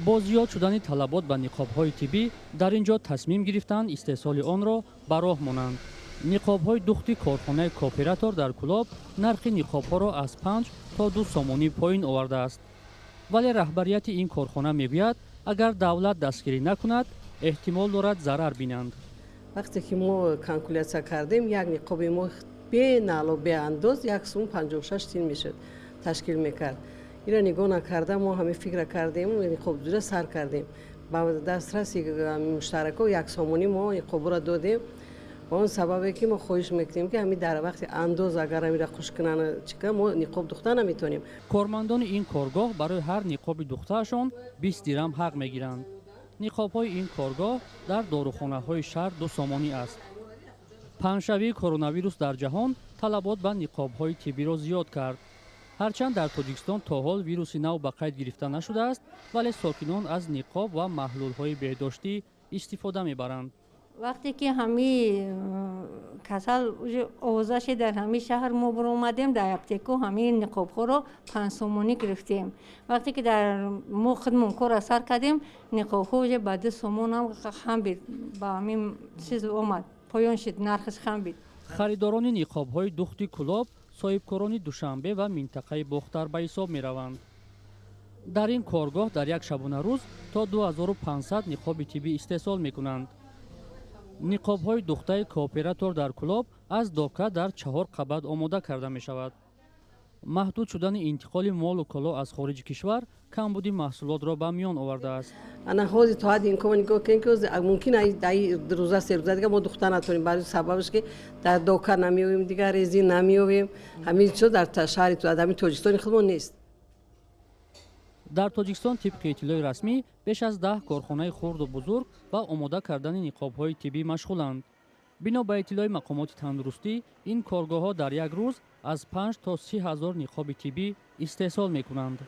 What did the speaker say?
Бо зиёд шудани талабот ба ниқобҳои тиббӣ дар ин ҷо тасмим гирифтанд истеҳсоли онро ба роҳ монанд. Ниқобҳои духти корхонаи «Кооператор» дар Кӯлоб нархи ниқобҳоро аз 5 то 2 сомонӣ поин овардааст. Вале раҳбарияти ин корхона мегӯяд, агар давлат дастгирӣ накунад, эҳтимол дорад зарар бинанд. Вақте ки мо калкулятсия кардем, як ниқоби мо бе налог, беандоз 1 сум 56 тин мешуд, ташкил мекард. Инро нигоҳ накарда, мо ҳамин фикра кардем, ниқобдӯзиро сар кардем. Ба дастраси муштарако 1 сомонӣ мо ниқобро додем. Ба он сабабе ки мо хоҳиш мекунем, ки ҳамин дар вақти андоз агар ҳаминра хуш кунанд, чика мо ниқоб духта наметавонем. Кормандони ин коргоҳ барои ҳар ниқоби духтаашон 20 дирам ҳақ мегиранд. Ниқобҳои ин коргоҳ дар дорухонаҳои шаҳр 2 сомонӣ аст. Паҳншавии коронавирус дар ҷаҳон талабот ба ниқобҳои тиббиро зиёд кард. Ҳарчанд дар Тоҷикистон то ҳол вируси нав ба қайд гирифта нашудааст, вале сокинон аз ниқоб ва маҳлулҳои беҳдоштӣ истифода мебаранд. Вақте ки ҳами касал овоза шид дар ҳами шаҳр, мо баромадем дар аптеку, ҳамин ниқобҳоро 5 сомонӣ гирифтем. Вақте ки дар мо худмон корро сар кардем, ниқобҳо уже ба 2 сомонам хам бид, ба ҳамин чиз омад, поён шид нархаш, хам бид. Харидорони ниқобҳои духти Кӯлоб соҳибкорони Душанбе ва минтақаи Бохтар ба ҳисоб мераванд. Дар ин коргоҳ дар як шабонарӯз то 2500 ниқоби тиббӣ истеҳсол мекунанд. Ниқобҳои духтаи «Кооператор» дар Кӯлоб аз дока дар чаҳор қабат омода карда мешавад. Маҳдуд шудани интиқоли молу коло аз хориҷи кишвар камбуди маҳсулотро ба миён овардааст. Ана ҳозир то ҳадди имкон нигоҳ кунем, ки мумкин рӯза, 3 рӯза дига мо духта натонем, барои сабабаш ки дар дока намеёвем, дигар резин намеёвем. Ҳамин чизо дар шаҳри, ҳамин Тоҷикистони худмон нест. Дар Тоҷикистон, тибқи иттилои расмӣ, беш аз 10 корхонаи хурду бузург ба омода кардани ниқобҳои тиббӣ машғуланд. Бино ба иттилои мақомоти тандурустӣ, ин коргоҳҳо дар як рӯз аз 5 то 30 ҳазор ниқоби тиббӣ истеҳсол мекунанд.